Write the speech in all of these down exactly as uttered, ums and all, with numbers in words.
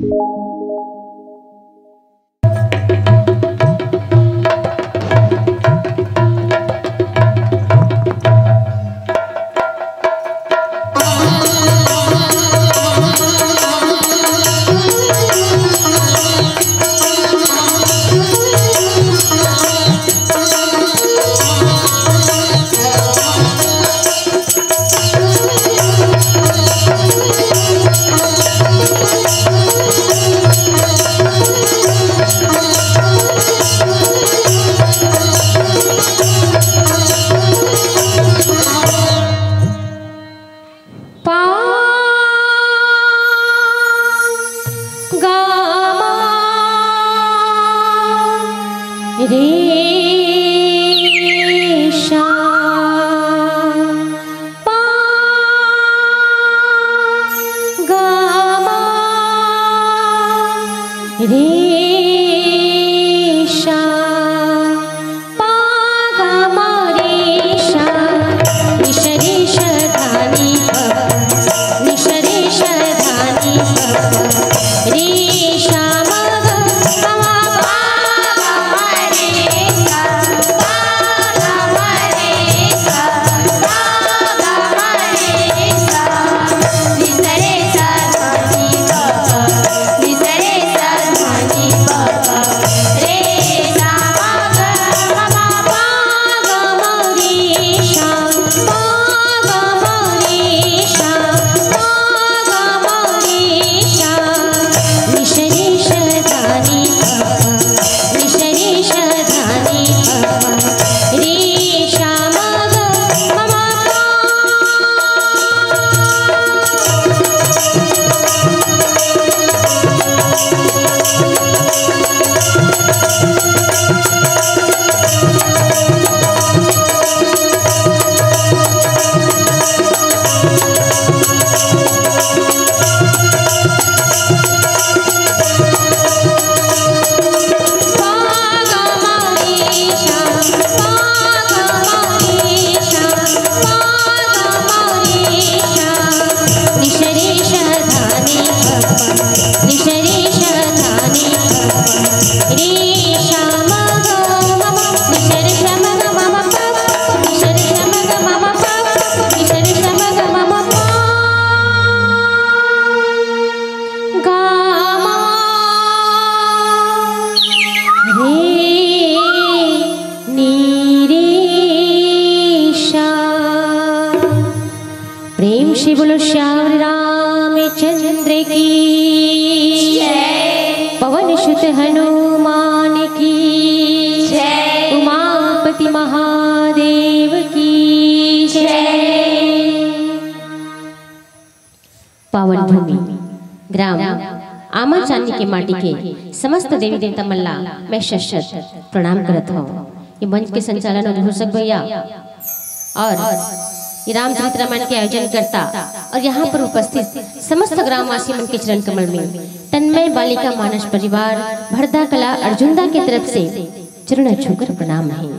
पा गा मा रे सा, पा गा मा रे सा, पा गा मा रे सा, नि सा रे सा धा नि प प, नि सा रे सा धा नि प प, रे सा मा गा मा पा गा मा रे सा, पा गा मा रे सा, पा गा मा रे सा, नि सा रे सा धा नि प प, नि सा रे सा धा नि प प, रे सा मा गा मा पा गा मा रे सा, पा गा मा रे सा, पा गा मा रे सा, नि सा रे सा धा नि प प, नि सा रे सा धा नि प प, रे सा मा गा मा मा पा। प्रेम से बोलो श्यावर रामचंद्र की जय। पवन सुत हनुमान की जय। उमापति महादेव की जय। पावन भूमि ग्राम आमा चांदी के माटी के समस्त देवी देवता मन ला मैं शत शत प्रणाम करत हौं। ये मंच के संचालन उद्घोषक भैया और ये रामचरित रामायण के आयोजन करता और यहाँ पर उपस्थित समस्त ग्रामवासी मन के चरण कमल में तन्मय बालिका मानस परिवार भरदा कला अर्जुंदा के तरफ से चरण छूकर प्रणाम है।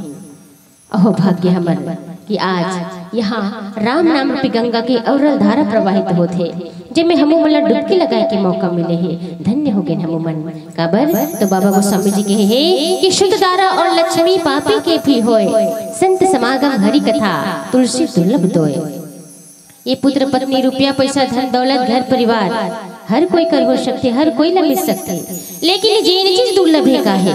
अहो भाग्य हमर कि आज यहाँ राम नाम रूपी गंगा के अविरल धारा प्रवाहित होत हे, जेमे हमू मन ला डुबकी लगाए के मौका मिले हे। धन्य हो गेन हमू मन। काबर तो बाबा गोस्वामी जी कहे हे कि शुद्ध धारा और लक्ष्मी पापी के भी होय, संत समागम हरि कथा तुलसी दुर्लभ दोय। ये पुत्र पत्नी, रुपया पैसा, धन दौलत, घर परिवार, हर कोई कर हो सकथे, हर कोई ला मिल सकथे, लेकिन जेन चीज दुर्लभ हे का हे?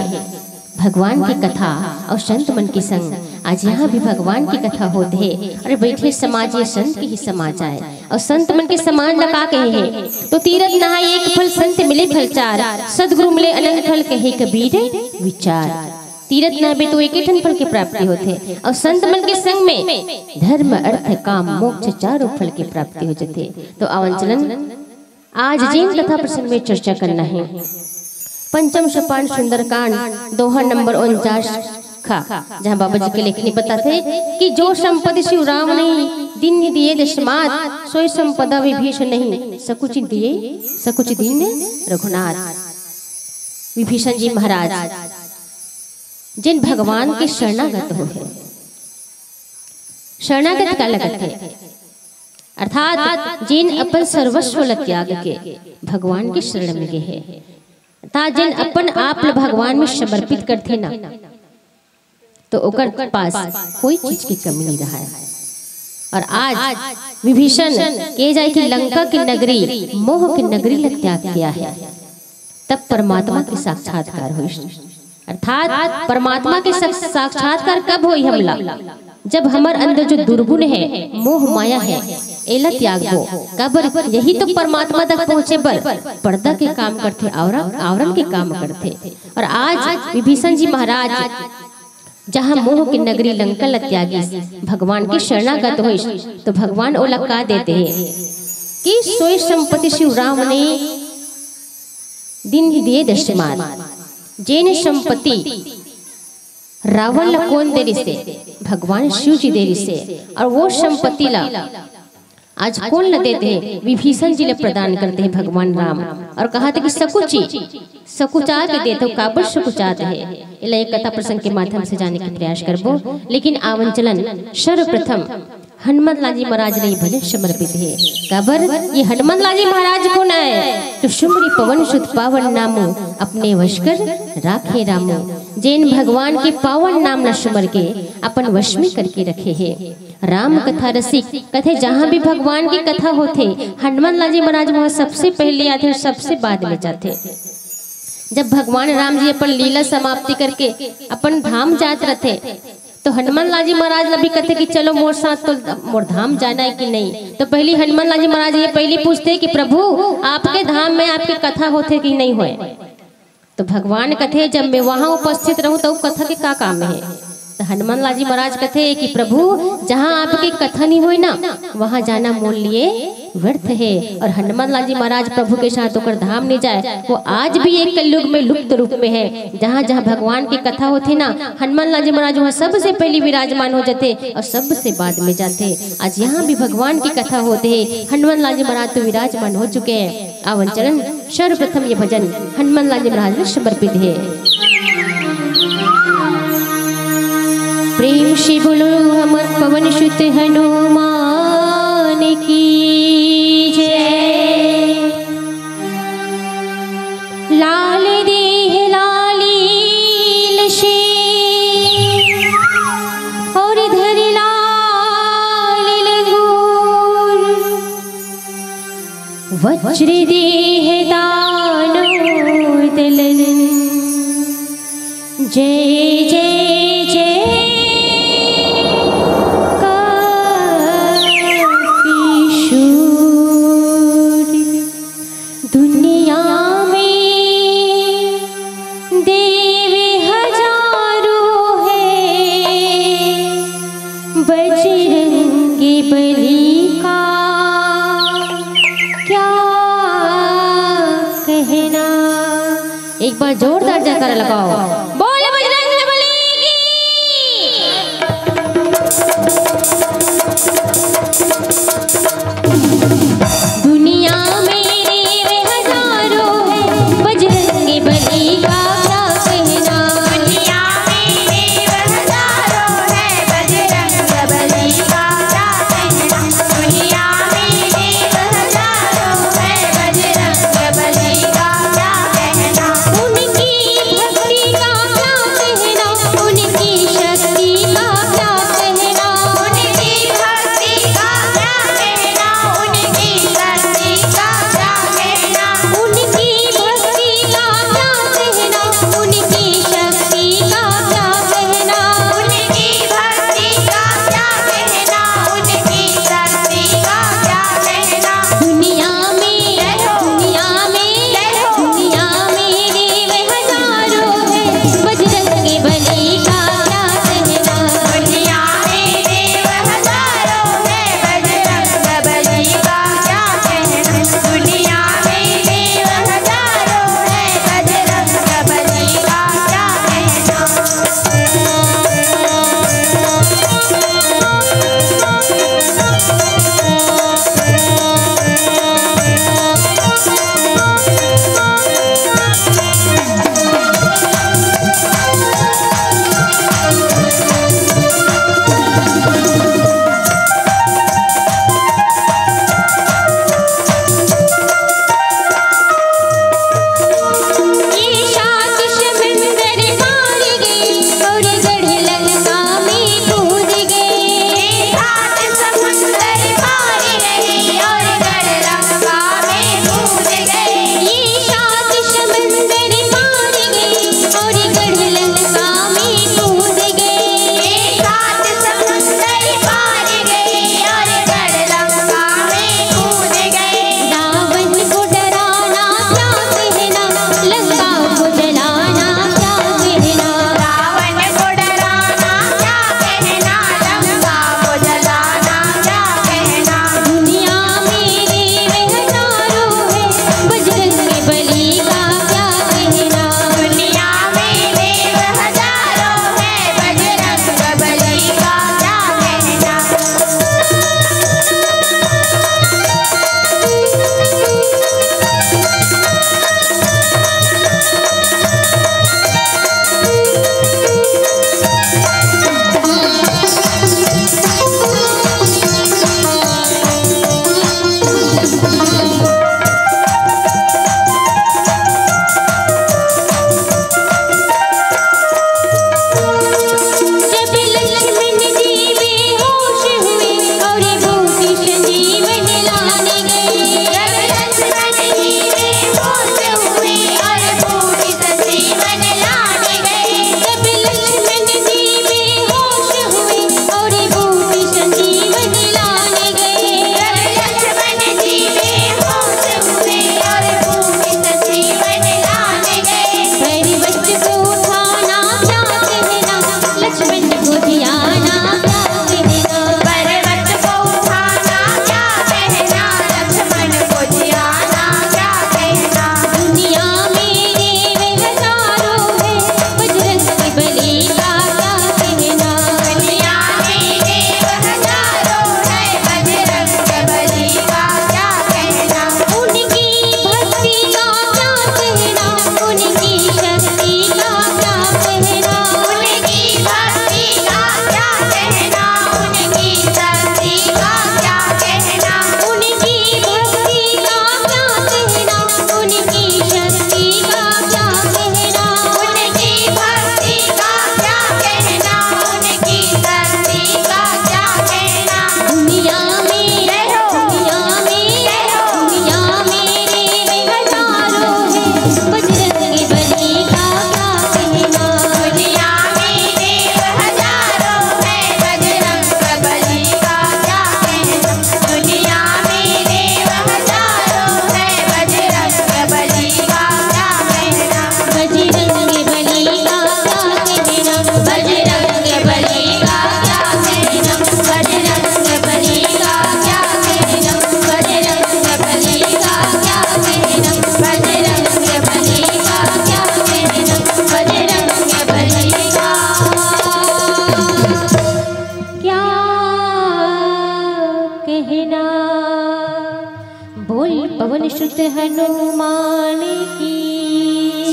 भगवान की कथा और संत मन के संग। आज यहाँ भी भगवान की कथा होत हे और बैठे समाज ये संत के ही समाज आय। और संत मन के समाज ला का कहे हे? तो तीरथ नहाय एक फल, संत मिले फल चार, सदगुरु मिले अनंत फल, कहे कबीर विचार। तीरथ नहाबे तो एके ठन फल के प्राप्ति होथे, और संत मन के संग में धर्म, अर्थ, काम, मोक्ष चारों फल के प्राप्ति हो जथे। तो आवन चलन आज जेन कथा प्रसंग में चर्चा करना हे, पंचम सोपान सुंदरकांड, दोहा नंबर उनचास खा, जहाँ बाबा जी के लेखनी बताथे कि जो संपत्ति शिव राम नहीं दीन्ह दिए दशमात, सोई संपदा विभीषण नहीं सकुचि दिए, सकुचि दीन्ह रघुनाथ। विभीषण जी महाराज जेन भगवान के शरणागत हो हे, शरणागत काला कथे? अर्थात जेन अपन सर्वस्व ल त्याग के भगवान के शरण में गे हे, अर्थात जेन अपन आप ल भगवान में समर्पित करथे ना, तो ओकर पास कोई चीज की कमी नहीं रहा है। और आज विभीषण कहे जाए कि लंका की नगरी, मोह की नगरी ल त्याग किया है, तब परमात्मा के साक्षात्कार होइस। अर्थात परमात्मा के सा-, साक्षात्कार कब होई हमला? जब हमर अंदर जो दुर्गुण है, मोह माया है, एला त्यागबो। काबर यही तो परमात्मा तक पहुँचे बर पर्दा के काम करथे, आवरण, आवरण के काम करथे। और आज विभीषण जी महाराज जहाँ मोह के नगरी लंका ल त्यागिस, भगवान के शरणागत होइस, तो भगवान ओला का देते हैं कि सोई संपत्ति शिव राम ने दीन्ह दिए दशमान। जेन संपत्ति रावण ला कोन दे रिसे? भगवान शिव जी दे रिसे। और वो संपत्ति ला आज कोन ला देते हैं? विभीषण जी ला प्रदान करते हैं भगवान राम। और कहा था कि सकुची, सकुचा के देते हो, काबर सकुचात है? एला एक कथा प्रसंग के माध्यम से जाने के प्रयास करबो। लेकिन आवन चलन सर्वप्रथम हनुमंत लाल जी महाराज ले भजन समर्पित है। काबर ये हनुमंत लाल जी महाराज कोन आय? तो सुमरी पवन सुत पावन नामो, अपने वश कर राखे रामो। जेन भगवान के पावन नाम ला सुमर के अपन वश में करके रखे है। राम कथा रसिक कथे, जहाँ भी भगवान की कथा होथे, हनुमंत लाल जी महाराज वहाँ सबसे पहले आथे और सबसे बाद में जाथे। जब भगवान राम जी अपन लीला समाप्ति करके अपन धाम जात रहथे, तो हनुमंत लाल जी महाराज ला भी कथे कि चलो मोर साथ, तो मोर धाम जाना है कि नहीं? तो पहली हनुमंत लाल जी महाराज ये पहली पूछते कि प्रभु, आपके धाम में आपकी कथा होथे कि नहीं होय? तो भगवान कथे, जब मैं वहाँ उपस्थित रहूँ तो कथा के का काम है? तो हनुमंत लाल जी महाराज कथे कि प्रभु, जहाँ आपकी कथा नहीं होय ना, वहाँ जाना मोर लिए व्यर्थ है। और हनुमंत लाल जी महाराज प्रभु के साथ ओकर धाम नहीं जाए, वो आज भी एक कलयुग में लुप्त रूप में है। जहाँ जहाँ भगवान की कथा होथे ना, हनुमंत लाल जी महाराज वहाँ सबसे पहले विराजमान हो जाते और सबसे बाद में जाते। आज यहाँ भी भगवान की कथा होते हैं, हनुमंत लाल जी महाराज तो विराजमान हो चुके हैं। आवन चलन सर्वप्रथम ये भजन हनुमंत लाल जी महाराज में समर्पित है। प्रेम से बोलो हम पवन सुत हनुमान की जय। लाल देह लालील से और धर लाल लंगूर। वज्र देह दानो दलन। जय जय जय कापीशूर। दुनिया में देव हजारों है, बजरंग बली का क्या कहना। एक बार जोरदार जयकारा लगाओ, बोल बजरंग बली की। दुनिया में देव हजारों है, बजरंग बली का क्या कहना। दुनिया में देव हजारों है, बजरंग बली का क्या कहना। दुनिया में देव हजारों है, बजरंग बली का क्या कहना। उनकी भक्ति का श्रुत हनुमान की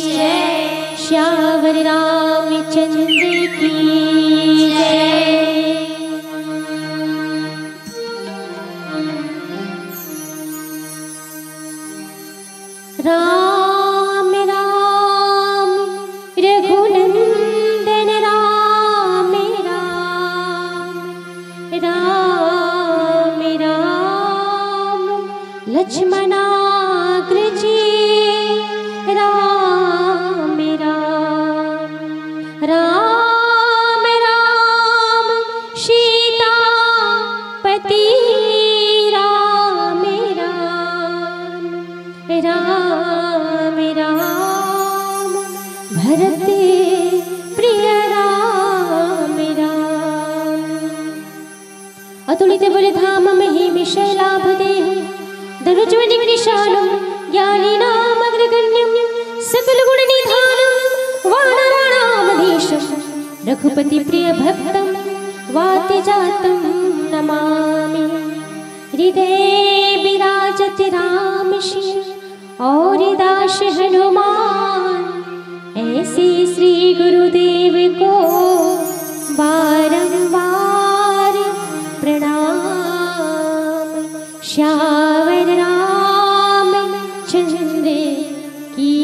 जय। श्यावर रामचंद्र की जय। राम राम रघुनंदन राम राम, राम राम लक्ष्मणाग्रजे राम राम, राम राम सीतापति राम राम, राम राम भरत प्रिय राम राम। अतुलित बल धाम महीम शैलाभ देहु, दनुजवनि कृशालु ज्ञानी नाम अग्रगण्यम, सकल गुण निधानम वानराणाम देशम, रघुपति प्रिय भक्तम वाति जातम नमामि। हृदय विराजत राम श्री और दास हनुमान, ऐसे श्री गुरुदेव को बारंबार प्रणाम। श्यावर रामचंद्र की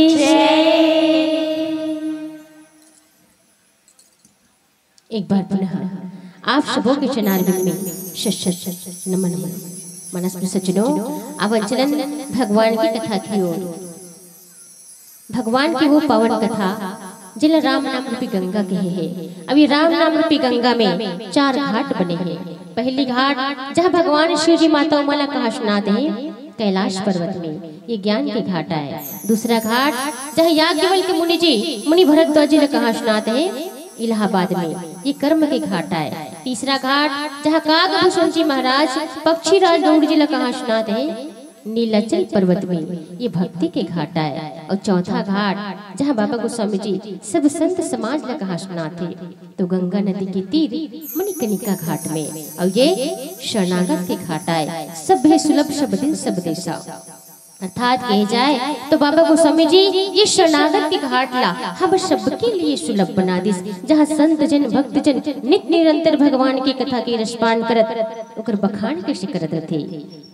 जय। एक बार पुनः आप सबों के चरणारविंद में शत शत नमन है। मानस प्रिय सज्जनों, अब चलन भगवान की कथा की ओर। भगवान की वो पावन कथा जिला राम नाम रूपी गंगा कहे है। अब ये राम नाम रूपी गंगा में चार घाट बने हैं। पहली घाट जहाँ भगवान शिव जी माता उमा ला कहा सुनाते हैं कैलाश पर्वत में, ये ज्ञान के घाट आए। दूसरा घाट जहाँ याज्ञवल्क्य मुनि जी मुनि भरद्वाज जी ला कहा सुनाते हैं इलाहाबाद में, ये कर्म के घाट आए। तीसरा घाट जहाँ काकभूषण जी महाराज पक्षीराज गरुड़ जी ला कहा सुनाते हैं नीलाचल पर्वत में, ये भक्ति के घाट आए। और चौथा घाट जहाँ बाबा गोस्वामी जी सब संत समाज ला कहा सुनाते, तो गंगा नदी के तीर मणिकर्णिका घाट में, और ये शरणागत के घाट आए। सभे सुलभ सब दिन सब देशा, अर्थात कहे जाए तो बाबा गोस्वामी जी ये शरणागत के घाट ला हम सबके लिए सुलभ बना दिस, जहाँ संत जन भक्त जन नित निरंतर भगवान की कथा के रसपान करत ओकर बखान कैसे करत रथे,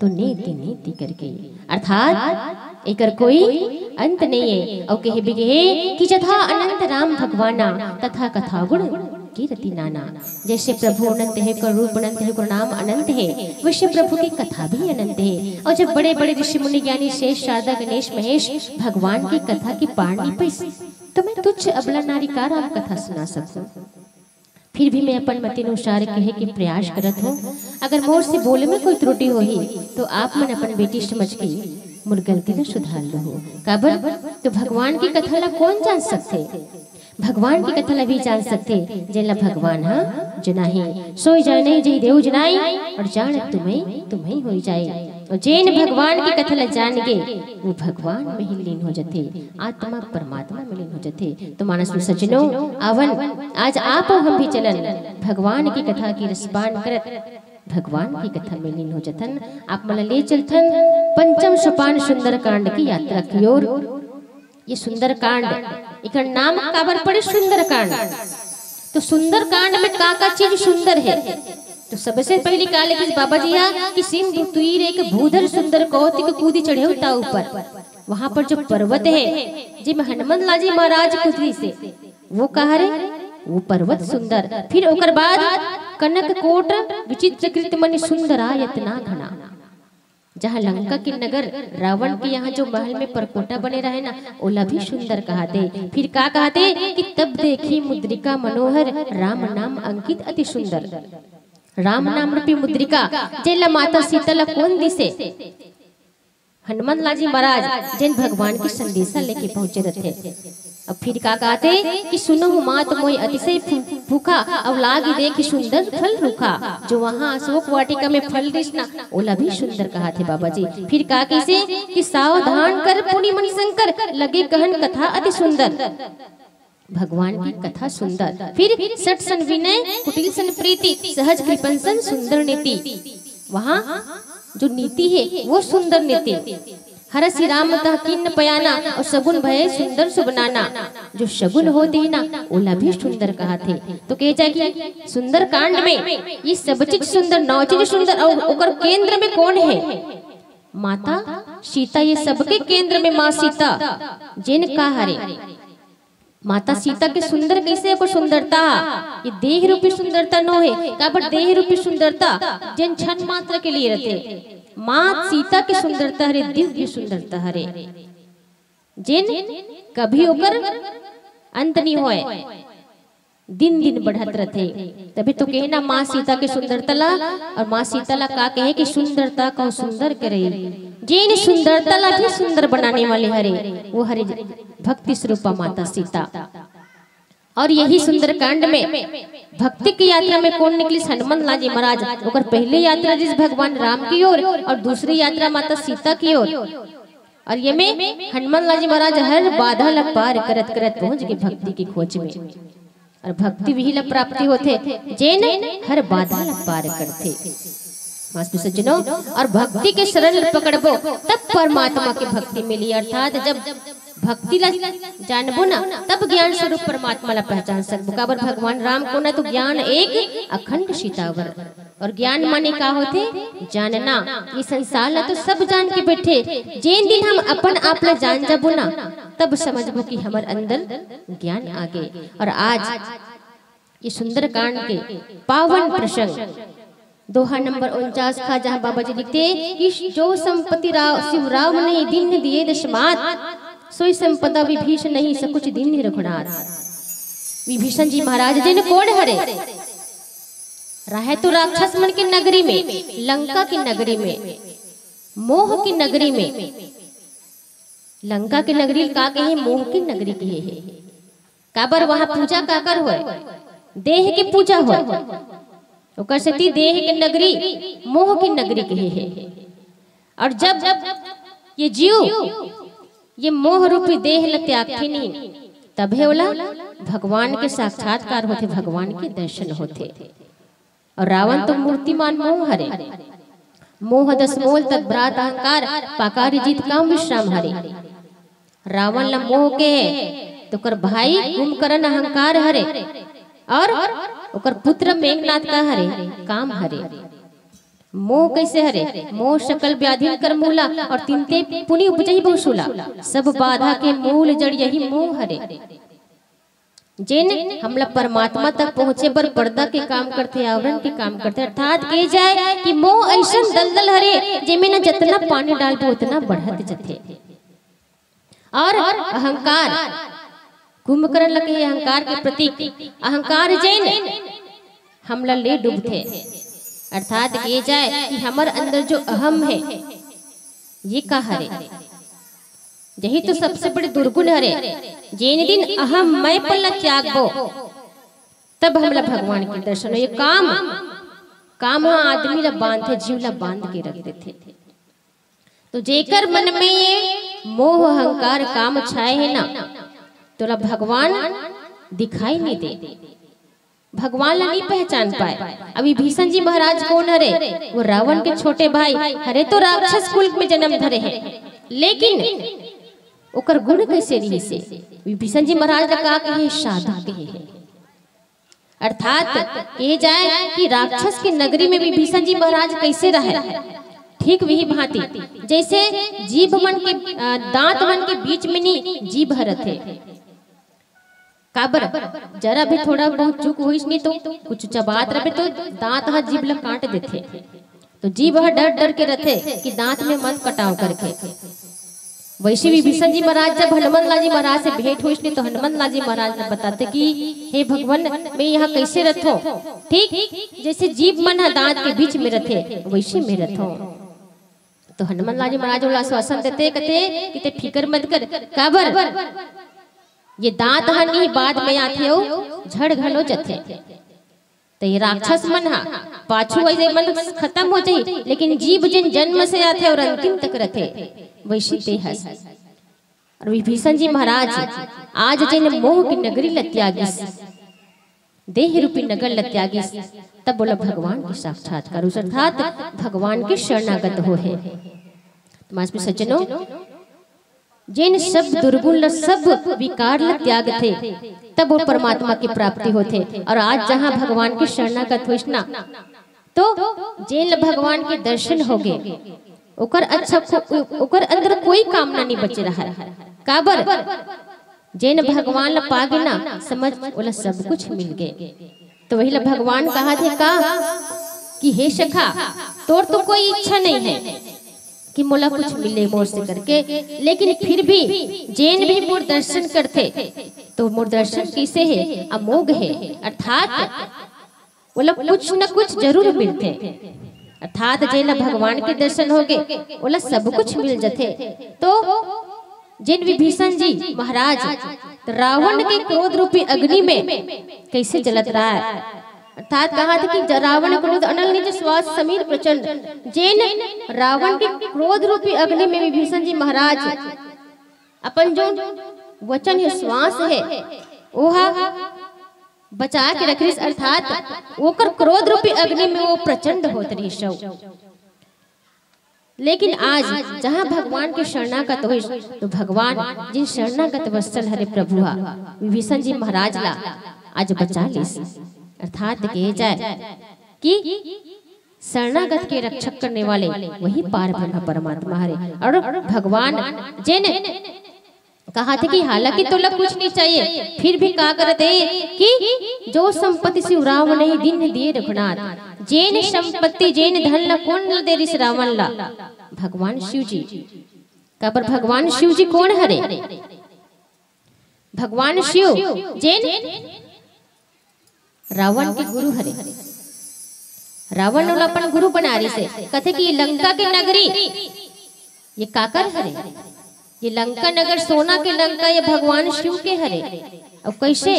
तो नीति नीति करके, अर्थात एकर कोई अंत नहीं है। और कहे भी कहे कि जथा अनंत राम भगवाना, तथा कथा गुण कीरति नाना। जैसे प्रभु अनंत है, कर रूप अनंत है, कर नाम अनंत है, वैसे प्रभु की कथा भी अनंत है। और जब बड़े बड़े ऋषि मुनि ज्ञानी शेष शारदा गणेश महेश भगवान की कथा की पार नहीं पैस, तो मैं तुच्छ अबला नारी का राम कथा सुना सकूं? फिर भी मैं अपन मति अनुसार कहे के प्रयास करत हूँ। अगर मोर से बोले में कोई त्रुटि होही, तो आप मन अपन बेटी समझ के मोर गलती ला सुधार लहू। काबर तो भगवान की कथा ला कौन जान सकथे? भगवान की कथा ला भी जान सकथे, जेला भगवान हा जनाही। सोई जाने जही देव जनाई, और जान तुम्हें तुम्हें होई जाए। और जेन भगवान की कथा ला जान गे, वो भगवान में ही लीन हो जथे, आत्मा परमात्मा में लीन हो जथे। तो मानस में सज्जनों, आवन आज आप और हम भी चलन भगवान की कथा की रसपान करत भगवान की कथा में लीन हो जथन। आप मन ला ले चलथन पंचम सोपान सुंदरकांड की यात्रा की ओर। ये सुंदरकांड, एकर नाम काबर पड़े सुंदरकांड? तो सुंदरकांड में का का चीज सुंदर है? तो सबसे पहली का लिखिस बाबा जी हा कि सिंधु तीर एक भूधर सुंदर कौतिक कूदी चढ़े ता ऊपर। वहां पर जो पर्वत है, जिम हनुमंत लाल जी महाराज कूदिस हे, वो कहा रे, वो पर्वत सुंदर। फिर ओकर बाद कनक कोट विचित्र कृत मणि सुंदरायतना घना, जहाँ लंका के नगर रावण के यहाँ जो महल में परकोटा बने रहे ना, ओला भी सुंदर कहाथे। फिर का कहाथे कि तब देखी मुद्रिका मनोहर, राम नाम अंकित अति सुंदर। राम नाम रूपी मुद्रिका जेला माता सीता ला कौन दिसे? हनुमंत लाल जी महाराज जेन भगवान के संदेशा लेके पहुंचे रहते। अब फिर का कहते कि सुनो मात मोय अतिशय भू-, भूखा, अब लागी देखी सुंदर फल रूखा। जो वहाँ अशोक वाटिका में फल रिस ना, ओला भी सुंदर कहाथे बाबा जी। फिर का कहिसे कि सावधान कर पुनि मणि शंकर, लगे कहन कथा अति सुंदर। भगवान की कथा सुंदर। फिर सट सन विनय, कुटिल सन प्रीति, सहज कृपन सन सुंदर नीति। वहाँ जो नीति हे वो सुंदर नीति। हरषि राम तह कीन्ह पयाना अउ सगुन भए सुंदर सुभ नाना। जो सगुन होत ही ना, ओला भी सुंदर कहत हे। तो कहे जाए कि सुंदरकांड में ये सब चीज सुंदर, नौ चीज सुंदर, अउ ओकर केंद्र में कोन हे? माता सीता। ये सबके केंद्र में माँ सीता। जेन का हरे, माता सीता के सुंदर कइसे? ओकर सुंदरता, ये देह रूपी सुंदरता नो हे। काबर देह रूपी सुंदरता जेन क्षण मात्र के लिए रथे। माँ सीता के सुंदरता हरे, दिव्य सुंदरता हरे, जेन कभी ओकर अंत नहीं होए, दिन दिन बढ़त रथे। तभी तो कहे ना माँ सीता के सुंदरता ला, अउ माँ सीता ला का कहे कि सुंदरता कहूँ सुंदर के रही। जेन सुंदरता ला भी सुंदर बनाने वाले हरे, वो हरे भक्ति स्वरूपा माता सीता। अउ यही सुंदरकांड में भक्ति की यात्रा में कोन निकलिस? हनुमंत लाल जी महाराज। ओकर पहली यात्रा रिहिस भगवान राम की ओर अउ दूसरी यात्रा माता सीता की ओर। अउ ये में हनुमंत लाल जी महाराज हर बाधा ला पार करत करत पहुंच गे भक्ति की खोज में। अउ भक्ति वही ला प्राप्ति होथे जेन हर बाधा ला पार करथे। मास्टर सज्जनों, अउ भक्ति के शरण पकड़बो तब परमात्मा की भक्ति मिली। अर्थात जब भक्ति ला जानबो ना, तब ज्ञान स्वरूप परमात्मा ला पहचान सकबो। काबर भगवान राम कोन हे? तो ज्ञान एक अखंड सीतावर। अउ ज्ञान माने का होथे? जानना। ये संसार ला तो सब जान के बैठे, जेन दिन हम अपन आप ला जान जाबो ना, तब समझबो कि हमर अंदर ज्ञान आ गे। अउ आज ये सुंदरकांड के पावन प्रसंग, दोहा नंबर उनचास का, जहाँ बाबा जी लिखते कि जो संपत्ति राव, शिव राव नहीं दीन्ह दिए दशमात, सोई संपदा विभीषण नहीं सकुच दीन्ह रघुनाथ। विभीषण जी महाराज जेन कोन हरे? रहे तो राक्षस मन के नगरी में, लंका की नगरी में, मोह की नगरी में। लंका की नगरी का कहे? मोह की नगरी कहे हे। काबर वहाँ पूजा काकर होय? देह के पूजा होय। ओकर सेती देह के नगरी मोह की नगरी कहे हे। अउ जब ये जीव ये मोह रूपी देह ल त्यागथे नहीं, तभे ओला भगवान के साक्षात्कार होथे, भगवान के दर्शन होथे। अउ रावण तो मूर्तिमान मोह हरे। मोह दस मोल तद भ्रात अहंकार, पाकारी जीत काम विश्राम हरे। रावण ला मोह के हे, तो ओकर भाई कुंभकर्ण अहंकार हरे, अउ ओकर पुत्र मेघनाथ का हरे, काम हरे। मोह कइसे हरे? मोह सकल व्याधिन कर मूला, अउ तिनते पुनि उपजही बहुशूला। सब बाधा के मूल जड़ यही मोह हरे। जेन हमला परमात्मा तक पहुँचे बर पर्दा के काम करथे, आवरण के काम करथे। अर्थात कहे जाए कि मोह अइसन दलदल हरे, जेमे न जतना पानी डालबो, ओतना बढ़त जथे। अउ अहंकार, कुंभकर्ण ल कहे अहंकार के प्रतीक, अहंकार जेन हमला ले डूबथे। अर्थात कहे जाए कि हमर अंदर जो अहम हे, ये का हरे? यही तो सबसे बड़े दुर्गुण हरे। जेन दिन अहम मैंपन ल त्यागबो, तब हमला भगवान के दर्शन हो। ये काम, काम ह आदमी ला बांधथे, जीव ला बांध के रख देथे। तो जेकर मन में ये मोह, अहंकार, काम छाए हे ना, तोला भगवान दिखाई नहीं दे, भगवान ला नहीं पहचान पाए। अब विभीषण जी महाराज कोन हरे? वो रावण के छोटे भाई हरे, तो राक्षस कुल में जन्म धरे हे, लेकिन ओकर गुण कइसे रिहिसे? विभीषण जी महाराज ला का कहे? साधु कहे हे। अर्थात कहे जाए कि राक्षस के नगरी में विभीषण जी महाराज कइसे रहे? ठीक वही भांति जइसे जीभ मन के, अ, दांत मन के बीच में नी जीभ ह रथे। काबर? जरा भी थोड़ा बहुत चूक होइस नी तो, कुछ चबात रहे तो दांत ह जीभ ल काट देथे। तो जीभ ह डर डर के रथे कि दांत में मत कटाव करके। वइसे विभीषण जी महाराज जब हनुमंत लाल जी महाराज से भेंट होइस नी तो हनुमंत लाल जी महाराज ला बताथे कि हे भगवान, मैं यहाँ कइसे रथों? ठीक जइसे जीभ मन ह दांत के बीच में रथे, वइसे मैं रथों। तो हनुमंत लाल जी महाराज ओला आश्वासन देथे, कथे कि ते फिकर मत कर। काबर? ये दांत ह नी बाद में आथे अउ झड़ घलो जथे। तो ये राक्षस मन ह पाछू वइसे मन खतम हो जाही, लेकिन जीभ जेन जन्म से आथे अउ अंतिम तक रथे, वइसे ते हस। अउ विभीषण जी महाराज आज जेन मोह की नगरी ल त्यागिस, देह रूपी नगर ल त्यागिस, तब ओला भगवान के साक्षात्कार होइस, अर्थात भगवान के शरणागत होहे। तो मास में सज्जनों, जेन सब दुर्गुण ल, सब विकार ल त्यागथे, तब वो परमात्मा की प्राप्ति होथे। और आज जहाँ भगवान के शरणागत होइस ना, तो जेन ल भगवान के दर्शन होगे, ओकर अच्छा को, ओकर अंदर कोई कामना नहीं बचे रहय। काबर? जेन भगवान ल पागे ना, समझ ओला सब कुछ मिल गे। तो वही ला भगवान कहा थे का कि हे सखा, तोर तो कोई इच्छा नहीं है कि मोला कुछ मिले मोर से करके, लेकिन फिर भी जेन भी मोर दर्शन करथे, तो मोर दर्शन किसे है? अमोघ है, अर्थात ओला कुछ न कुछ जरूर मिलथे। अर्थात जेन ला भगवान के दर्शन होगे, ओला सब कुछ मिल जथे। तो जेन विभीषण जी महाराज रावण के क्रोध रूपी अग्नि में कैसे जलत रहा है, अर्थात कहा था कि ज-, रावण क्रोध अनल निज श्वास समीर प्रचंड। जेन रावण के क्रोध रूपी अग्नि में विभीषण जी महाराज अपन जो वचन है, श्वास है, ओहा बचा के रखिस, अर्थात ओकर क्रोध रूपी अग्नि में वो प्रचंड होत रहिस। लेकिन आज जहाँ भगवान के शरणागत होइस, तो भगवान जिन शरणागत वत्सल हरे प्रभु हा, विभीषण जी महाराज ला आज बचा लिस। अर्थात कहे जाए कि शरणागत के रक्षक करने वाले वही पार ब्रह्म परमात्मा हरे। और भगवान जेन कहा थे कि हालांकि तोला कुछ नहीं चाहिए, फिर भी का करत हे कि जो संपत्ति शिव राम नहीं दीन्ह दिए रघुनाथ। जेन संपत्ति, जेन धन ला कोन ला दे रिस रावण ला? भगवान शिव जी। काबर भगवान शिव जी कोन हरे? भगवान शिव जेन रावण के गुरु हरे। रावण ओला अपन गुरु बना रिस हे। कथे कि लंका के नगरी ये काकर हरे? ये लंका नगर, सोना के लंका, ये भगवान शिव के हरे। अउ कैसे?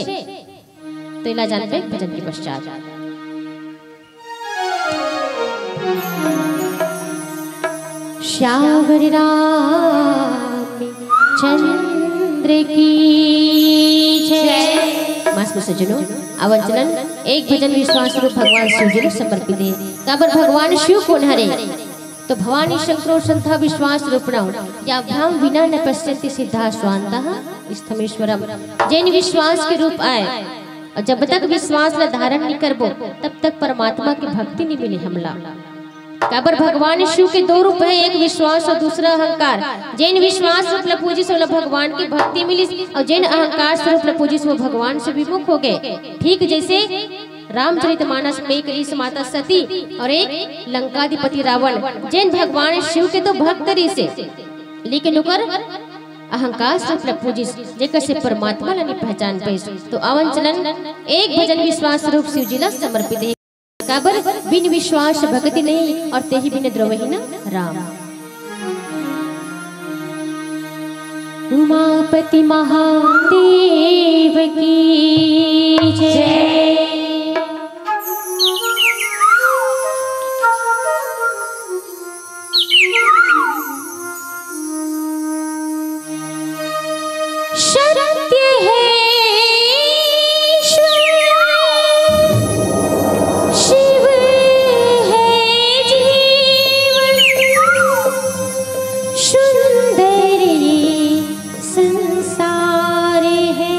तो एला जानबे भजन के पश्चात। श्यावर रामचंद्र की जय। मास में सज्जनों, आवन चलन एक भजन विश्वास रूप भगवान शिव जी ला समर्पित हे। काबर भगवान शिव कोन हरे? तो भवानी शंकरो संथा विश्वास रूपणौ, याभ्याम विना न पश्यन्ति सिद्धा स्वान्तः स्थमेश्वरम। जेन विश्वास के रूप आय, और जब तक विश्वास ला धारण नहीं करबो, तब तक परमात्मा की भक्ति नहीं मिले हमला। काबर भगवान शिव के दो रूप है, एक विश्वास और दूसरा अहंकार। जेन विश्वास रूप ला पूजिस, ओला भगवान की भक्ति मिलिस, और जेन अहंकार स्वरूप ला पूजिस, वो भगवान से विमुख हो गए। ठीक जैसे रामचरितमानस में एक रिस माता सती और एक लंकाधिपति रावण, जेन भगवान शिव के तो भक्त रिस हे, लेकिन ओकर अहंकार स्वरूप ला पूजिस, जेकर से परमात्मा ला नहीं पहचान पाइस। तो आवन चलन एक भजन विश्वास स्वरूप शिव जी ला समर्पित हे। काबर बिन विश्वास भक्ति नहीं, और तेहि बिन द्रवहि न राम। उमापति महादेव की जय। सत्य है ईश्वर, शिव है जीवन, सुंदर ये संसार है।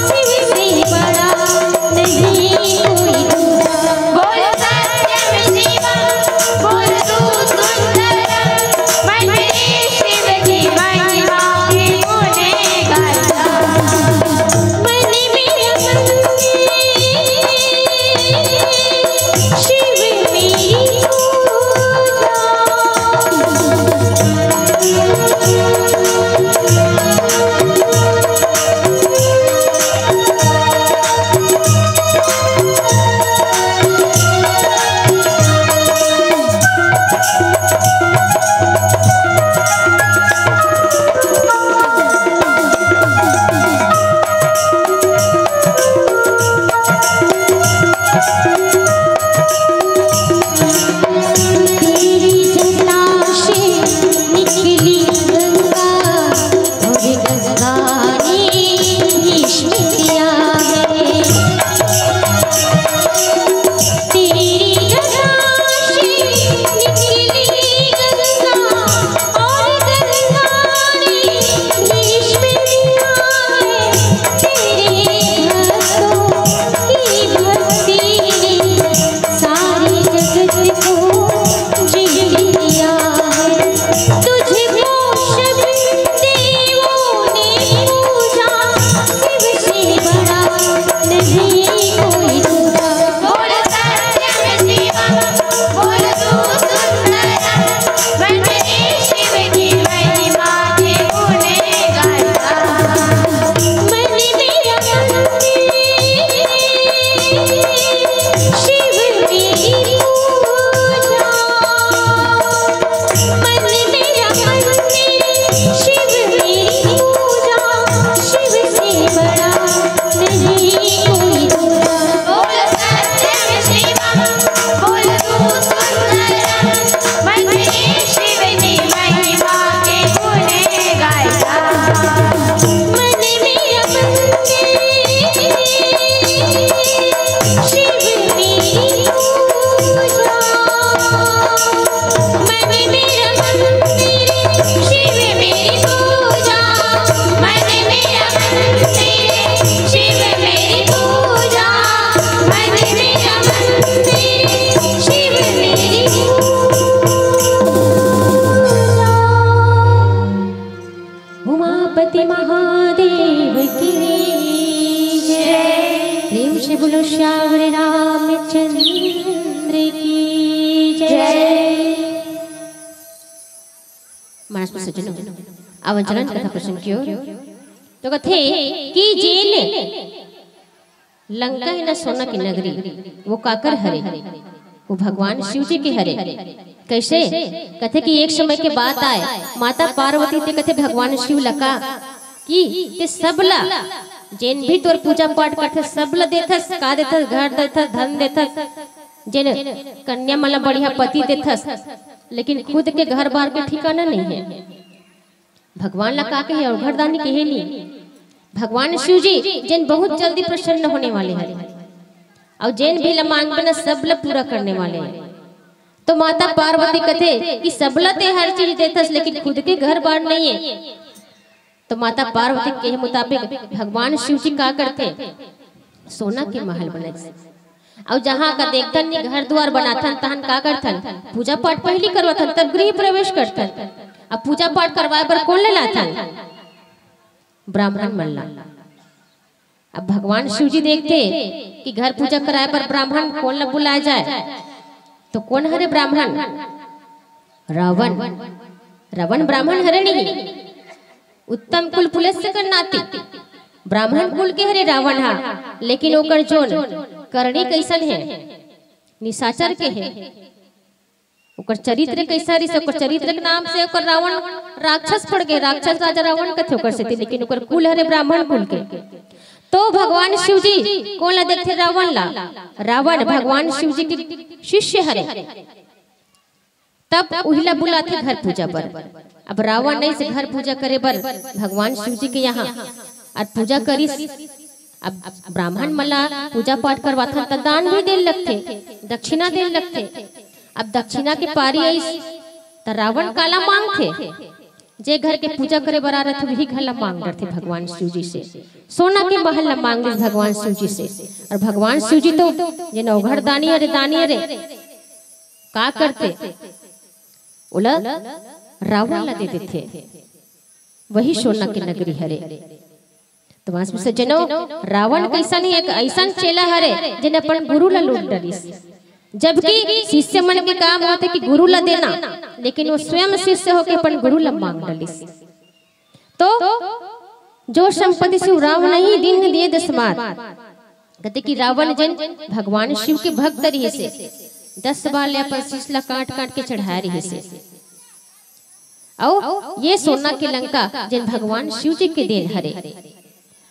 शिव से बड़ा नहीं कोई दूजा। बोल सत्यम शिवम, बोल तू सुंदरम, मन में शिव की महिमा के गुण गाता। मन में रमन शिव मेरी पूजा। तेरी जटा से निकली गंगा, और गंगा ने भीष्म किया है। तेरी जटा से निकली गंगा, और गंगा ने भीष्म किया है। तेरे भक्तों की भक्ति ने सारे जगत को जीत लिया है। तुझको सब देवों ने पूजा, शिव से बड़ा नहीं कोई दूजा। बोल सत्यम शिवम, बोल तू सुंदरम, मन में शिव की महिमा के गुण गाता। मन में रमन शिव मेरी पूजा। मन में रमन शिव मेरी पूजा। शिव से बड़ा नहीं कोई दूजा। बोल सत्यम शिवम, बोल तू सुंदरम, मन में शिव की महिमा के गुण गाता। मन में रमन शिव मेरी पूजा। मन में रमन शिव मेरी पूजा। मन में रमन शिव मेरी पूजा। मन में रमन शिव मेरी पूजा। उमापति महादेव की जय। प्रेम से बोलो श्यावर रामचंद्र की जय। मानस में सज्जनों, आवन चलन कथा प्रसंग की ओर। तो कथे कि जेन लंका हे ना सोना के नगरी, वो काकर हरे? वो भगवान शिव जी के हरे। कैसे? कथे कि एक समय के बात आय, माता पार्वती ते कथे भगवान शिव ला का कि ते सब ला, जेन भी तोर पूजा पाठ करथे, सब ला देथस, का देथस? घर देथस, धन देथस, जेन कन्या मन ला बढ़िया पति देथस, लेकिन खुद के घर बार के ठिकाना नहीं है। भगवान ला का कहे? अवघड़दानी कहे नी। भगवान शिव जी जेन बहुत जल्दी प्रसन्न होने वाले हैं, और जेन भी ला मांगबे ना, सब ला पूरा करने वाले हैं। तो माता पार्वती कथे कि सबला ते हर चीज देथस, लेकिन खुद के घर बार नहीं है। तो माता पार्वती के मुताबिक भगवान शिव जी का करथे? सोना के महल बनाथे। अउ जहाँ का देखथन, ये घर दुआर बनाथन, तहन का करथन? पूजा पाठ पहली करवाथन, तब गृह प्रवेश करथन। अब पूजा पाठ करवाए बर कोन ले लाथन? ब्राह्मण मन ला। अब भगवान शिव जी देखथे कि घर पूजा कराए बर ब्राह्मण कोन ला बुलाए जाए, तो कोन हरे ब्राह्मण? रावण। रावण ब्राह्मण हरे नहीं, उत्तम कुल पुलस्त्य कर नाती, ब्राह्मण कुल के हरे रावण हा, लेकिन ओकर जोन करनी कैसन है? निशाचर के है। ओकर चरित्र कैसा रिस? ओकर चरित्र के नाम से ओकर रावण राक्षस पड़ गए, राक्षस राजा रावण कथे ओकर सेती, लेकिन ओकर कुल हरे ब्राह्मण कुल के। तो भगवान शिव जी कोन ला देखथे? रावण ला। रावण भगवान शिव जी के शिष्य हरे, तब उहिला बुलाथे घर पूजा बर। अब रावण नहीं से घर पूजा करे बर भगवान शिव जी के यहाँ, और पूजा करिस। अब ब्राह्मण मन ला पूजा पाठ करवाथन, त दान भी देल लगथे, दक्षिणा देल लगथे। अब दक्षिणा के पारी आइस, त रावण काला मांगथे? जे घर के पूजा करे बर आ रथे, वही घर ला मांग डरथे भगवान शिव जी से। सोना के महल ला मांग लिस भगवान शिव जी से। और भगवान शिव जी तो जे नौघर दानी हरे, दानी हरे, का करथे, ओला रावण ला दे देथे। वही सोना के नगरी हरे। तो वहां से सज्जनो, रावण कैसन ही एक ऐसन चेला हरे, जेन अपन गुरु ला लूट डरिस। जबकि शिष्य मन के काम होथे कि गुरु ला देना, लेकिन वो स्वयं शिष्य होके अपन गुरु ला मांग डरिस। तो जो संपत्ति से रावण ही दिन दिए दस मार, कहते कि रावण जन भगवान शिव के भक्त रहिसे, दस बार ले अपन शीश ला काट काट के चढ़ाए रहिसे। अउ ये सोना के लंका जेन भगवान शिव जी के देन हरे,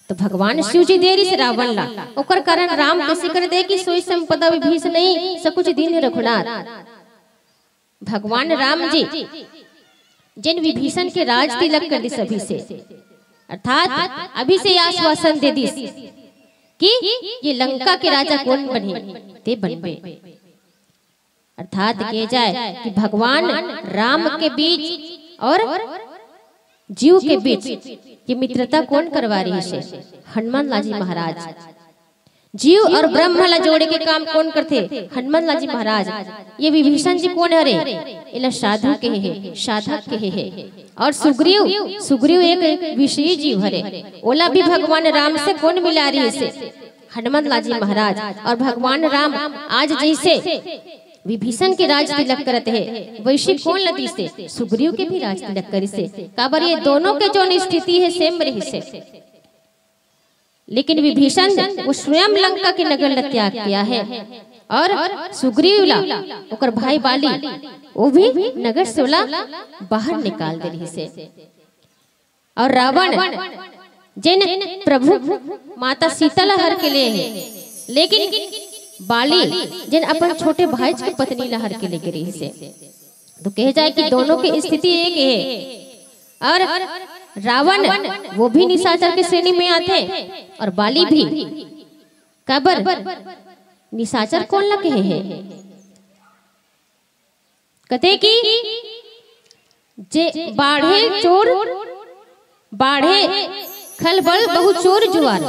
तो भगवान शिव जी दे रिस रावण ला, ओकर कारण राम कइसे कर दे कि सोई संपदा विभीषण नहीं, सब कुछ दीन्हे रघुनाथ। भगवान राम जी जेन विभीषण के राज तिलक कर दिस अभी से, अर्थात अभी से ये आश्वासन दे दिस कि ये लंका के राजा कोन बनही, ते बनबे। अर्थात कहे जाए कि भगवान राम के बीच और जीव के बीच ये मित्रता कोन करवा रहिसे? हनुमान लाल जी महाराज। जीव और ब्रह्म ला जोड़े के काम कोन करथे? हनुमान लाल जी महाराज। ये विभीषण जी कोन हरे? एला साधु कहे हे, साधक कहे हे। और सुग्रीव, सुग्रीव एक विषयी जीव हरे, ओला भी भगवान राम से कोन मिला रहिसे? हनुमान लाल जी महाराज। और भगवान राम आज जैसे विभीषण के राज तिलक करत हे, वैसे कोन ला दिसे? सुग्रीव के भी राज तिलक करिसे। काबर ये दोनों के जो स्थिति है, सेम रहिसे। लेकिन विभीषण वो स्वयं लंका के नगर ला त्याग किया है, और सुग्रीव ला, ओकर भाई बाली, वो भी नगर से ओला बाहर निकाल दे रहिसे। और रावण जेन प्रभु माता सीता ला हर के ले हे, लेकिन बाली जेन अपन छोटे भाई के पत्नी ला हर के लेके रहिसे। तो कहे जाए कि दोनों के स्थिति एक हे। और रावण वो भी निशाचर के श्रेणी में आथे, और बाली भी। काबर? निशाचर कोन ला कहे हे? कथे कि जे बाढ़े चोर, बाढ़े खलबल बहुत चोर जुआर,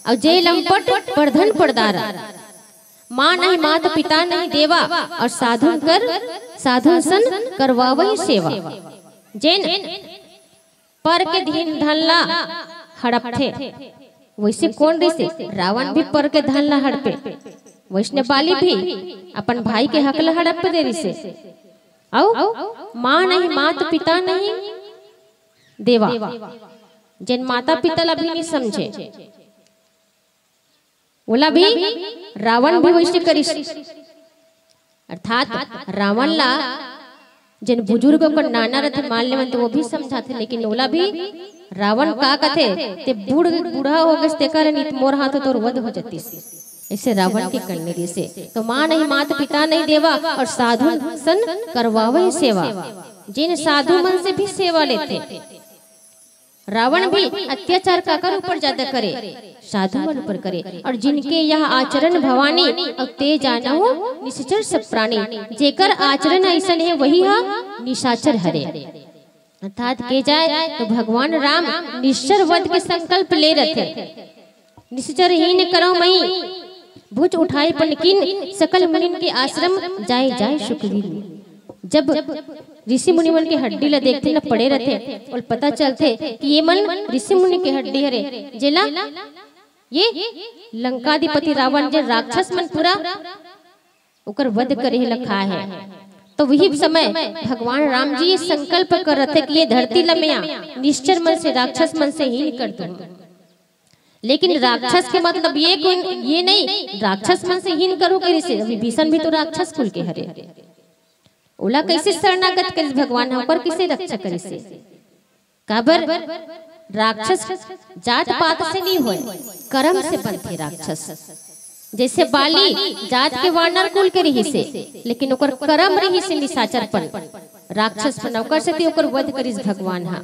और जे लंपट परधन परदार, माँ नहीं मात पिता नहीं देवा, और साधुन कर, साधुन सन करवावही सेवा। जेन पर के धीन धन ला हड़पथे, वैसे कोन रिसे? रावण भी पर के धन ला हड़पे, वैसने बाली भी अपन भाई के हक ला हड़प दे रिसे। अउ माँ नहीं, मात पिता नहीं देवा, जेन माता पिता ला भी नहीं समझे, ओला भी रावण भी वैसे करिस। अर्थात रावण ला जेन बुजुर्ग ओकर नाना रथे, मान लेवन, तो वो भी समझाथे, लेकिन ओला भी रावण का कथे, ते बूढ़, बूढ़ा हो गइस, तेकर नित मोर हाथ तोर वध हो जतिस। ऐसे रावण के करने रिसे। तो माँ नहीं, मात पिता नहीं देवा, और साधु सन करवावही सेवा। जेन साधु मन से भी सेवा लेथे। रावण भी अत्याचार काकर ऊपर ज्यादा करे? साधु मन ऊपर करे। और जिनके यह आचरण भवानी, और ते जानहु निशाचर सब प्राणी, जेकर आचरण ऐसन हे, वही हा निशाचर हरे। अर्थात के जाए तो भगवान राम निश्चर वध के संकल्प ले रथे। निश्चर ही न करो मई, भुज उठाई पन किन, सकल मुनिन के आश्रम जाए जाए सुखवीन। जब ऋषि मुनि मन के हड्डी ला देखथे न, पड़े रथे, और पता चलथे कि ये मन ऋषि मुनि के हड्डी हरे, जेला ये लंकाधिपति रावण, जे राक्षस मन पूरा ओकर वध करे हे, लखा है। तो वही समय भगवान राम जी ये संकल्प कर रथे कि ये धरती ला मैं निश्चर मन से, राक्षस मन से हीन कर दूं। लेकिन राक्षस के मतलब ये कोई ये नहीं, राक्षस मन से हीन करू करिसे। विभीषण भी तो राक्षस कुल के हरे, ओला कैसे शरणागत करिस भगवान ह, ओकर कैसे रक्षा करिसे? काबर? राक्षस जात पात से नहीं होय, कर्म से बनथे राक्षस। जैसे बाली जात के वानर कुल के रहिसे, लेकिन ओकर कर्म रहिसे निशाचरपन, राक्षसपन, ओकर सेती ओकर वध करिस भगवान ह।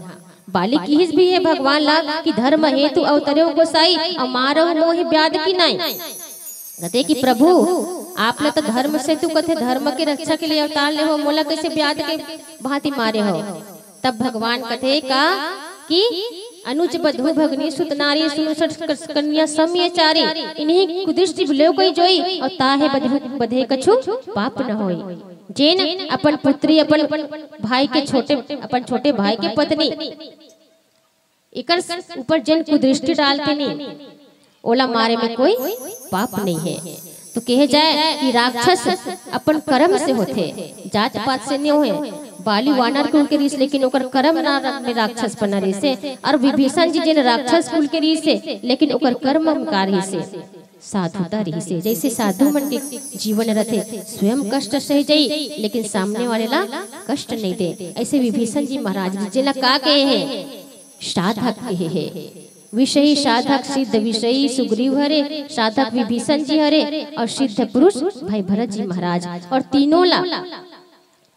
बाली किहिस भी हे भगवान ला कि धर्म हेतु अवतरेव गोसाई, अउ मारहु मोहि ब्याध की नाई। कथे कि प्रभु, आप ला तो धर्म सेतु कथे, धर्म के रक्षा के लिए अवतार ले हो, मोला कैसे ब्याध के भांति मारे हो? तब भगवान कथे का कि अनुज बधु भगनी सुत नारी सुनु सठ कस-, कन्या सम ये चारी, इन्हीं कुदृष्टि बिलो कोई जोई, और ताहे बधु बधे कछु पाप न होई। जेन अपन पुत्री, अपन भाई के छोटे, अपन छोटे भाई के पत्नी, एकर ऊपर जेन कुदृष्टि डालथे नी, ओला मारे में कोई पाप नहीं है। तो कहे जाए कि राक्षस अपन कर्म से होथे, जात पात से नहीं होए। बाली वानर कुल के रीस, लेकिन ओकर कर्म ना में राक्षस बना रहिसे। और विभीषण जी जेन राक्षस कुल के रीस हे, लेकिन ओकर कर्म में का रहिसे, साधुता रहिसे। जैसे साधु मन के जीवन रथे, स्वयं कष्ट सह जाई, लेकिन सामने वाले ला कष्ट नहीं दे। ऐसे विभीषण जी महाराज जी जेला का कहे हे, साधक कहे हे। विषयी साधक सिद्ध विषयी सुग्रीव हरे, साधक विभीषण जी हरे, और सिद्ध पुरुष भाई भरत जी महाराज। और तीनों ला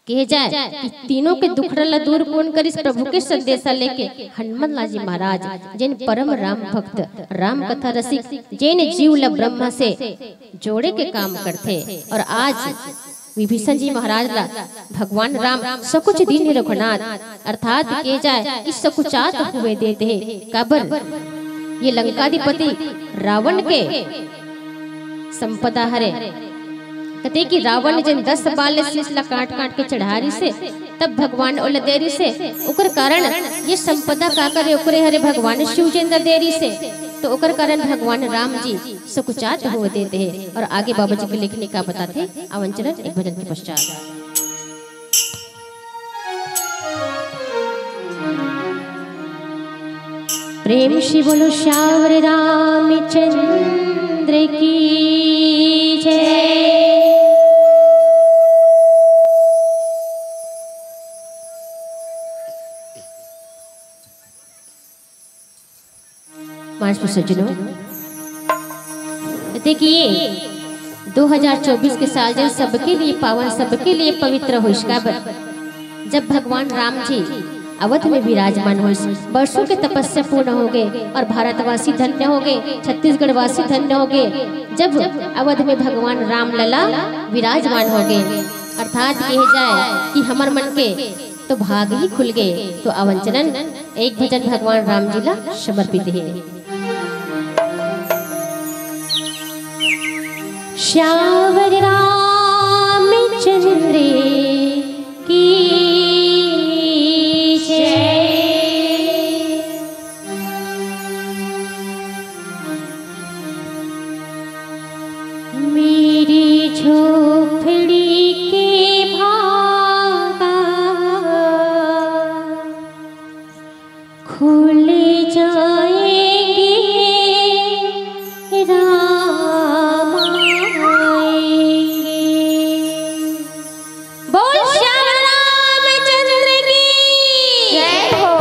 कहे जाए कि तीनों के दुखड़ा ला दूर कौन करिस, प्रभु के संदेशा लेके हनुमत लाल जी महाराज, जेन परम राम भक्त, राम कथा रसिक, जेन जीव ला ब्रह्मा से जोड़े के काम करथे। और आज विभीषण जी महाराज ला भगवान राम सकुच दीन्ह रघुनाथ, अर्थात कहे जाए कि सकुचात हुए देत हे। काबर ये लंकाधिपति रावण के संपदा हरे। कथे कि रावण जेन दस बाल शीश ला काट काट के चढ़ा रहिसे, तब भगवान ओला दे रहिसे। ओकर कारण ये संपदा का करे, ओकरे हरे, भगवान शिव जेन ला दे रहिसे। तो ओकर कारण भगवान राम जी सकुचात हो देते हैं। और आगे बाबा जी के लेखनी का बताते, आवन चरण एक भजन के पश्चात। प्रेम से बोलो श्यावर रामचंद्र की जय। मार्च में सज्जनों, देखिए, दो हज़ार चौबीस के साल जो सबके लिए पावन, सबके लिए पवित्र होइस। काबर? जब भगवान राम जी अवध में विराजमान होइस, वर्षों के तपस्या पूर्ण हो गए और भारतवासी धन्य हो गए, छत्तीसगढ़ वासी धन्य हो गए, जब अवध में भगवान राम लला विराजमान हो गए। अर्थात कहे जाए कि हमर मन के तो भाग ही खुल गए। तो आवन चरण एक भजन भगवान राम जी ला समर्पित है। श्यावर रामचंद्र की जय। मेरी झोपड़ी के भागा खुल जाएंगे, राम आएंगे। बोल श्याम रामचंद्र की जय हो।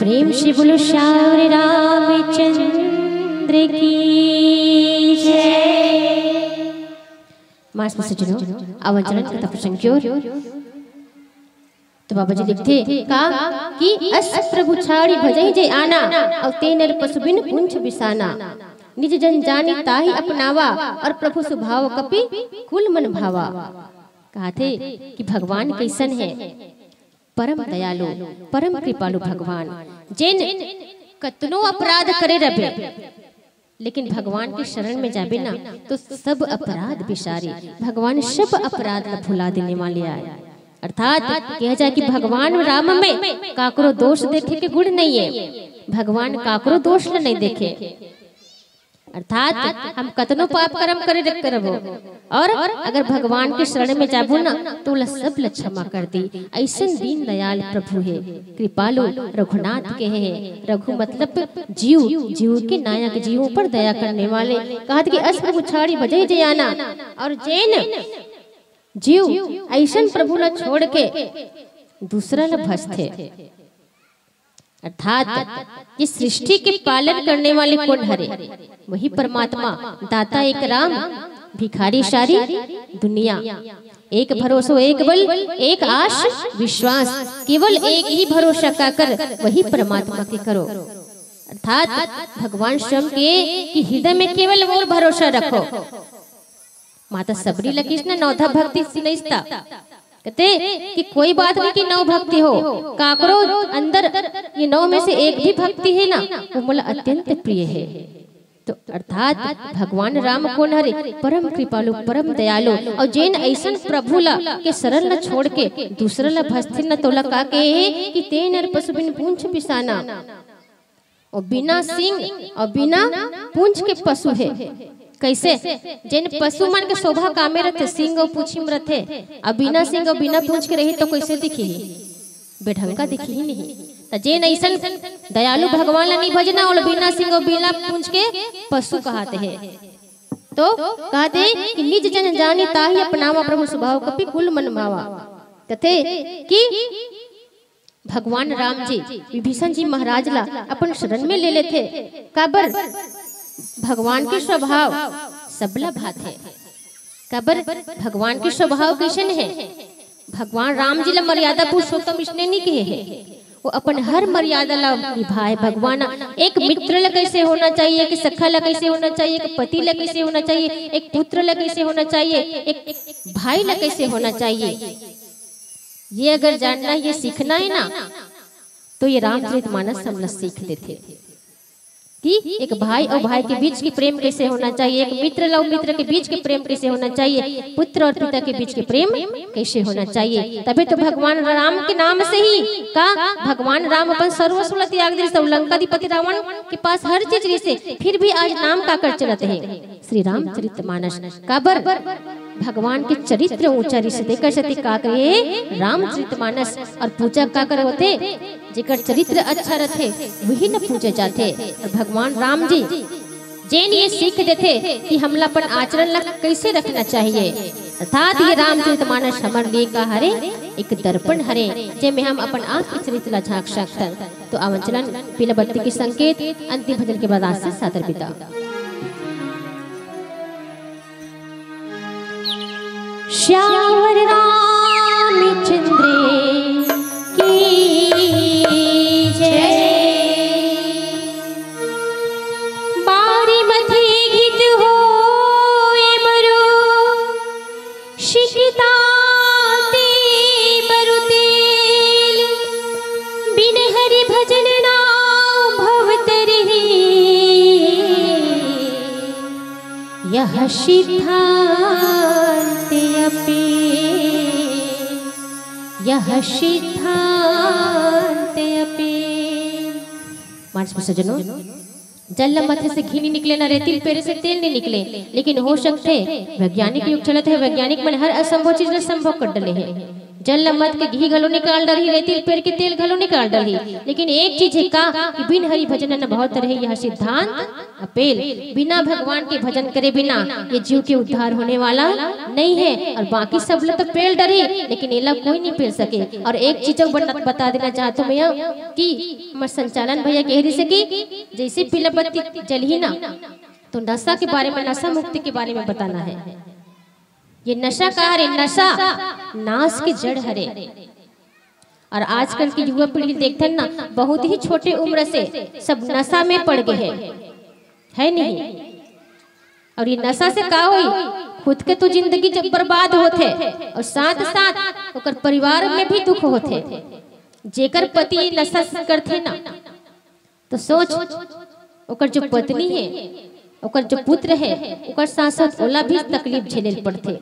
प्रेम से बोलो श्यावर रामचंद्र की जय। मास में सज्जनों, आवन चलन कथा प्रसंग की ओर। तो बाबा जी लिखथे का कि अस प्रभु छाड़ी भजहि जे आना, अउ ते नर पशु बिन पूंछ बिसाना। निज जन जानी ताहि अपनावा, और प्रभु सुभाव कपि कुल मन भावा। कहाथे कि भगवान कैसन है, परम दयालु, परम कृपालु भगवान, जेन कतनो अपराध करे रबे, लेकिन भगवान के शरण में जाबे ना, तो सब अपराध बिसारे। भगवान सब अपराध ला भुला देने वाले आय। अर्थात कहा जाए कि भगवान राम में काकरो दोष देखे के गुण नहीं है, भगवान काकरो दोष ला नहीं देखे। अर्थात हम कतनो पाप कर्म करे रख करबो, और अगर भगवान के शरण में जाबो ना, तो ओला सब ला क्षमा कर दी। ऐसन दीन दयाल प्रभु है, कृपालु रघुनाथ के है। रघु मतलब जीव, जीव के नायक, जीवों पर दया करने वाले। कहत कि अस प्रभु छाड़ी भजहि जे आना, और जेन जीव ऐसन प्रभु ला छोड़ के दूसरा ला भजथे। अर्थात ये सृष्टि के पालन करने वाले कौन हरे? वही परमात्मा, दाता एक राम, भिखारी सारी दुनिया। एक भरोसो एक बल, एक आस विश्वास, केवल एक ही भरोसा काकर, वही परमात्मा के करो। अर्थात भगवान स्वयं के कि हृदय में केवल मोर भरोसा रखो। माता सबरी ल कहिस ना नवधा भक्ति सुनइस त कहथे कि कोई बात नहीं कि नौ भक्ति हो, काकरो अंदर ये नौ में से एक भी भक्ति है ना, वो मोला अत्यंत प्रिय है। तो अर्थात भगवान राम कौन हरे? परम कृपालु, परम दयालु। और जेन ऐसन प्रभु ला के शरण ला छोड़ के दूसरा ला भजथे न, तोला का कहे हे कि ते नर पशु बिन पूंछ बिसाना। और बिना सींग और बिना पूंछ के पशु है। कैसे? जेन पशु मन के शोभा कामे रथे, सींग और पूंछी में रथे, अब बिना सींग और बिना पूंछ के रही तो कैसे दिखी? बेढंगा दिखी ही नहीं। त जेन ऐसन दयालु भगवान ला नहीं भजना, और बिना सींग और बिना पूंछ के पशु कहते हैं। तो कहते कि निज जन जानी ताहि अपनावा, प्रभु स्वभाव कपि कुल मन मावा। कहते कि भगवान राम जी विभीषण जी महाराज ला अपन शरण में ले लेथे। काबर? भगवान के स्वभाव सबला भाथे। काबर? भगवान के स्वभाव कैसन है? भगवान राम जी ला मर्यादा पुरुषोत्तम इसने नहीं कहे है, वो अपन हर मर्यादा ला निभाए। भगवान एक मित्र ला कैसे होना चाहिए, एक सखा ला कैसे होना चाहिए, एक पति ला कैसे होना चाहिए, एक पुत्र ला कैसे होना चाहिए, एक भाई ला कैसे होना चाहिए, ये अगर जानना, ये सीखना है ना, तो ये रामचरित मानस हमला सीख देथे कि एक भाई और भाई के बीच के प्रेम कैसे होना चाहिए, एक मित्र और मित्र के बीच के प्रेम कैसे होना चाहिए, पुत्र और पिता के बीच के प्रेम कैसे होना चाहिए। तभी तो भगवान राम के नाम से ही का भगवान राम अपन सर्वस्व ला त्याग दिस, सब लंकाधिपति रावण के पास हर चीज रहिसे, फिर भी आज नाम काकर चलत है श्री रामचरित मानस। काबर? भगवान के चरित्र ऊंचा रहिसे, तेकर सेती का करे रामचरित मानस। और पूजा काकर होथे? जेकर चरित्र अच्छा रथे, वही न पूजे जाथे। और भगवान राम जी जेन ये सीख देथे कि हमला अपन आचरण ला कैसे रखना चाहिए, अर्थात ये रामचरित मानस हमर लिए का हरे? एक दर्पण हरे, जेमे हम अपन आप के चरित्र ला झांक सकथन। तो आवन चलन पीला बत्ती के संकेत अंतिम भजन के बाद आज से सादर विदा। श्यावर रामचंद्र की जय। बारी मथे घित होए बरु, सिकता ते बरु तेल, बिन हरि भजन नाम भव तरही। यह सिद्धांत अपे, यह सिद्धांत अपे। मानस में सज्जनों, जल ल मथे से घी नहीं निकले, ना रेतिल पेरे से तेल नहीं निकले, लेकिन हो सकथे वैज्ञानिक युग चलत है, वैज्ञानिक मन हर असंभव चीज ल संभव कर डले है। जल ल मत के घी घलो निकाल डरही, रेतिल पेर के तेल घलो निकाल डरही। लेकिन एक चीज हे का कि बिन हरि भजन न भाव तरही, यह सिद्धांत अपेल। बिना भगवान के भजन करे बिना ये जीव के उद्धार होने वाला नहीं है। और बाकी सब ल तो पेल डरही, लेकिन एला कोई नहीं पेल सके। और एक चीज अउ बन-, बता देना चाहत हूँ मैं कि हमर संचालन भैया कह रही से कि जैसे पीला बत्ती जलही ना, तो नशा के बारे में, नशा मुक्ति के बारे में बताना है। ये नशा का हरे? नशा नाश के जड़ हरे। और आजकल की युवा पीढ़ी देखथन ना, बहुत ही छोटे उम्र से सब नशा में पड़ गए हैं, है नहीं? और ये नशा से का होई? खुद के तो जिंदगी जब बर्बाद होथे और साथ साथ ओकर परिवार में भी दुख होथे। जेकर पति नशा करथे ना, तो सोच, ओकर जो पत्नी है, ओकर जो पुत्र है, ओकर साथ साथ ओला भी तकलीफ झेले ल पड़थे।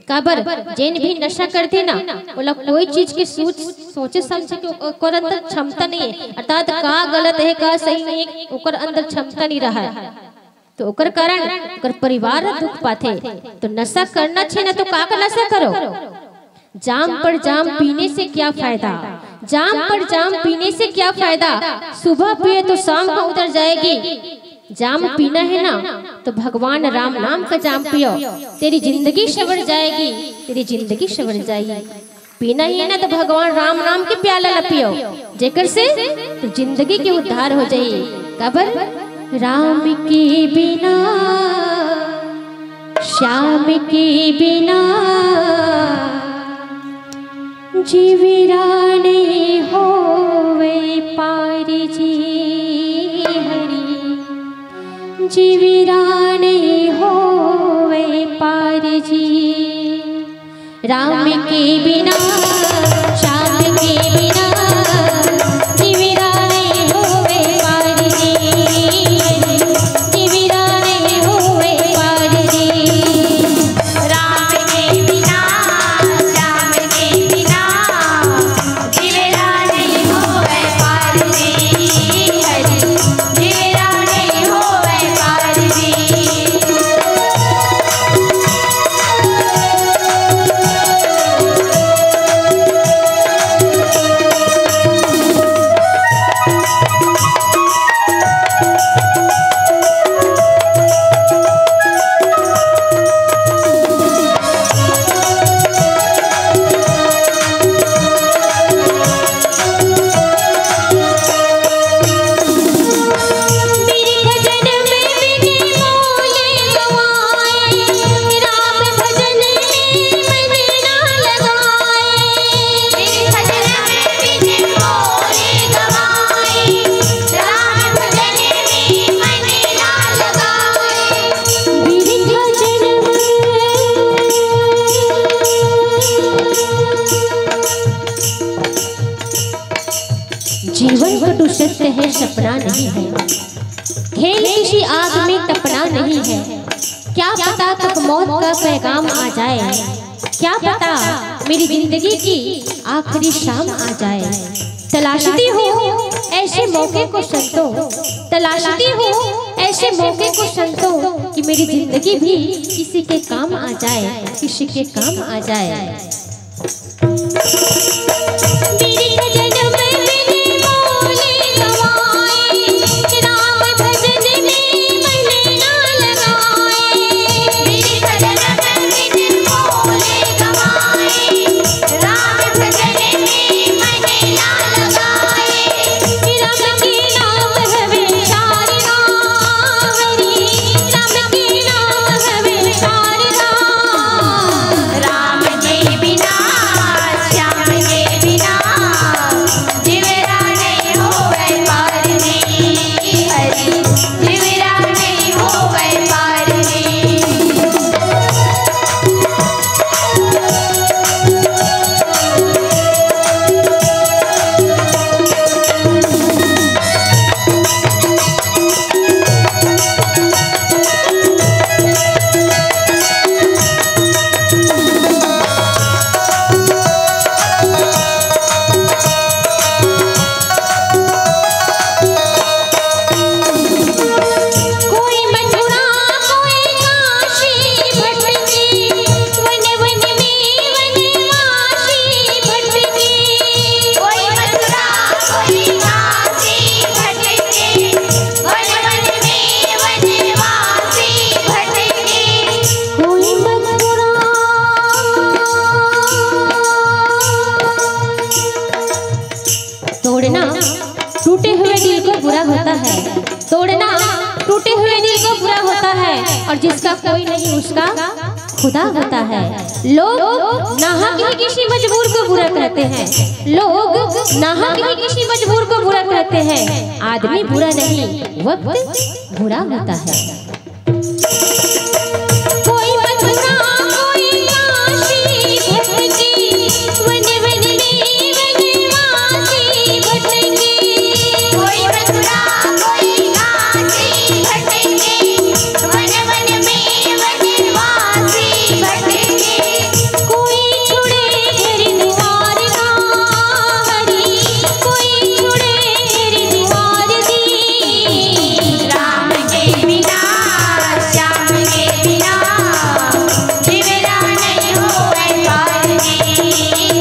काबर? जेन भी नशा करथे ना, ओला कोई चीज के सोच, सोचे समझे के ओकर अंदर क्षमता नहीं है। अर्थात का गलत है, का सही है, ओकर अंदर क्षमता नहीं रहा है। तो ओकर कारण ओकर परिवार दुख पाथे। तो नशा करना छे ना, तो का का नशा करो? जाम पर जाम पीने से क्या फायदा? जाम पर जाम पीने से क्या फायदा? सुबह पिए तो शाम को उतर जाएगी। जाम पीना है ना, तो भगवान राम नाम का जाम पियो, तेरी जिंदगी संवर जाएगी, तेरी जिंदगी संवर जाएगी। पीना ही है ना, तो भगवान राम नाम के प्याला ला पियो, जेकर से तो जिंदगी के उद्धार हो जाई। काबर? राम के बिना, श्याम के बिना जीविरा नहीं होवे पार जी। हरि, जीविरा नहीं होवे पार जी। राम के बिना, श्याम के बिना जीविरा नहीं होवे पार जी। जीविरा नहीं होवे पार जी। राम के बिना, श्याम के बिना जीविरा नहीं होवे पार जी। हरि, जीविरा नहीं होवे पार जी। जीवन कटु सत्य है, सपना नहीं है। खेल किसी आग में तपना नहीं है। क्या पता कब मौत का पैगाम आ जाए। क्या पता मेरी जिंदगी की आखिरी शाम आ जाए। तलाशती हूँ ऐसे मौके को संतों, तलाशती हूँ ऐसे मौके को संतों, कि मेरी जिंदगी भी किसी के काम आ जाए, किसी के काम आ जाए। बुरा होता है, तोड़ना टूटे हुए दिल को बुरा होता है, और जिसका कोई नहीं उसका खुदा होता है। लोग नाहक ही किसी मजबूर को बुरा कहते हैं, लोग नाहक ही किसी मजबूर को बुरा कहते हैं। आदमी बुरा नहीं, वक्त बुरा होता है। कोई मथुरा, कोई काशी भटके, वन वन में वनवासी भटके। कोई मथुरा, कोई काशी भटके, वन वन में वनवासी भटके। कोई छोड़े घर द्वार ना हरी, कोई छोड़े घर द्वार दी। राम के बिना, श्याम के बिना, जीवरा नहीं होवे पार जी।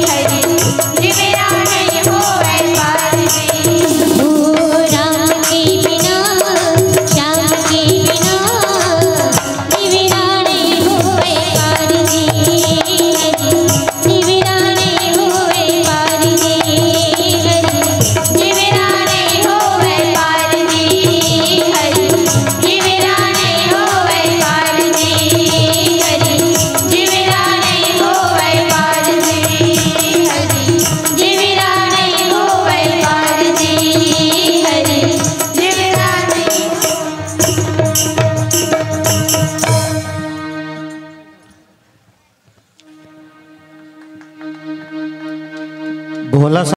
हरी, जीवरा नहीं होवे पार जी। ओ राम के बिना, श्याम के बिना, जीवरा नहीं होवे पार जी। जीवरा नहीं होवे पार जी। जीवरा नहीं होवे पार जी। हरी, जीवरा नहीं होवे पार जी। हरी, जीवरा नहीं होवे पार जी। हरी, जीवरा नहीं होवे पार जी। हरी, जीवरा नहीं। भोला